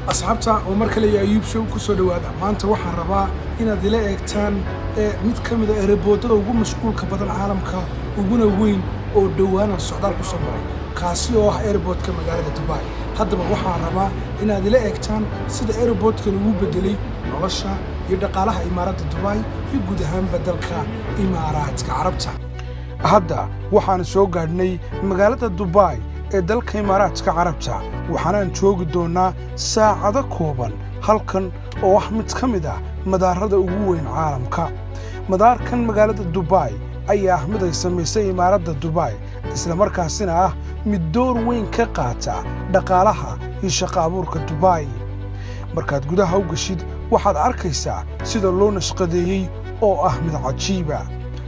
Asxaabta oo mar kale iyo Ayuub Show, kusoo dhawaada. Maanta waxaan rabaa inaad ila eegtaan mid ka mid ah airportada ugu mashquulka badan caalamka, uguna weyn, oo dhowaanan socdaal ku soo maray, kaasi oo ah airportka magaalada Dubai. Haddaba waxaan rabaa inaad ila eegtaan sida airportkan ugu bedelay nolosha iyo dhaqaalaha Imaaradda Dubai iyo guud ahaanba dalka Imaaraadka Carabta. Hadda waxaan soo gaadhnay magaalada Dubai ee dalka Imaaraadka Carabta, waxaanaan joogi doonnaa saacado kooban halkan oo ah mid ka mid ah madaarada ugu weyn caalamka. Madaarkan magaalada Dubai ayaa ah mid ay samaysay Imaaradda Dubai, islamarkaasina ah mid door weyn ka qaata dhaqaalaha iyo shaqo abuurka Dubai. Markaad gudaha u geshid, waxaad arkaysaa sida loo nashqadeeyey oo ah mid cajiiba.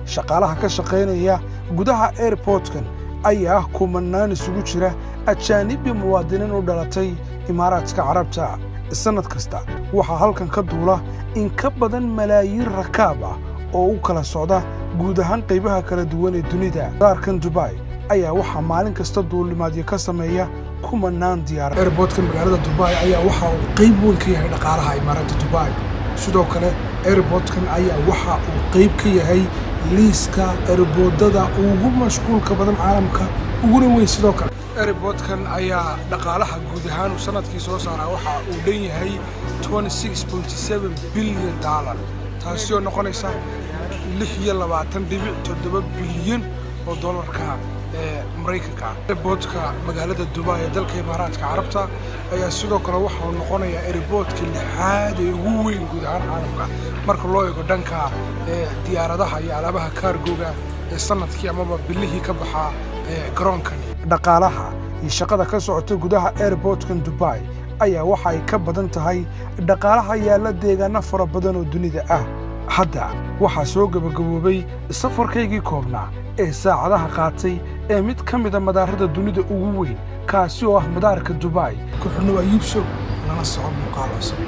Shaqaalaha ka shaqaynaya gudaha airportkan ayaa ah kumanaan isugu jira ajaanib iyo muwaadiniin u dhalatay Imaaraadka Carabta. Sannad kasta waxaa halkan ka duula in ka badan malaayiin rakaab ah oo u kala socda guud ahaan qaybaha kala duwan ee dunida. Madaarkan Dubai ayaa waxaa maalin kasta duulimaadyo ka sameeya kumanaan diyaar. Airportka magaalada Dubai ayaa waxa uu qayb weyn ka yahay dhaqaalaha Imaaradda Dubai. Sidoo kale airportkan ayaa waxa uu qayb ka yahay liiska airportada ugu mashquulka badan caalamka, uguna weyn. Sidoo kale airportkan ayaa dhaqaalaha guud ahaan uu sanadkii soo saaraa waxa uu dhan yahay $26.7 billion, taasi oo noqonaysa 26.7 bilyan oo dollarka ee Maraykanka ah. Airportka magaalada Dubai ee dalka Imaaraadka Carabta ayaa sidoo kale waxa uu noqonayaa airportka lixaad ee ugu weyn guud ahaan caalamka marka loo eego dhanka diyaaradaha iyo alaabaha cargoga ee sanadkii amaba bilihii ka baxaa garoonkani. Dhaqaalaha iyo shaqada ka socota gudaha airportkan Dubai ayaa waxa ay ka badan tahay dhaqaalaha yaalla deegaano fara badan oo dunida ah. Hadda waxaa soo gebagaboobay safarkaygii koobnaa ee saacadaha qaatay ee mid ka mida madaarada dunida ugu weyn, kaasi oo ah madaarka Dubai. Ku xidhnow Ayuub Show, lana soco muuqaal cusub.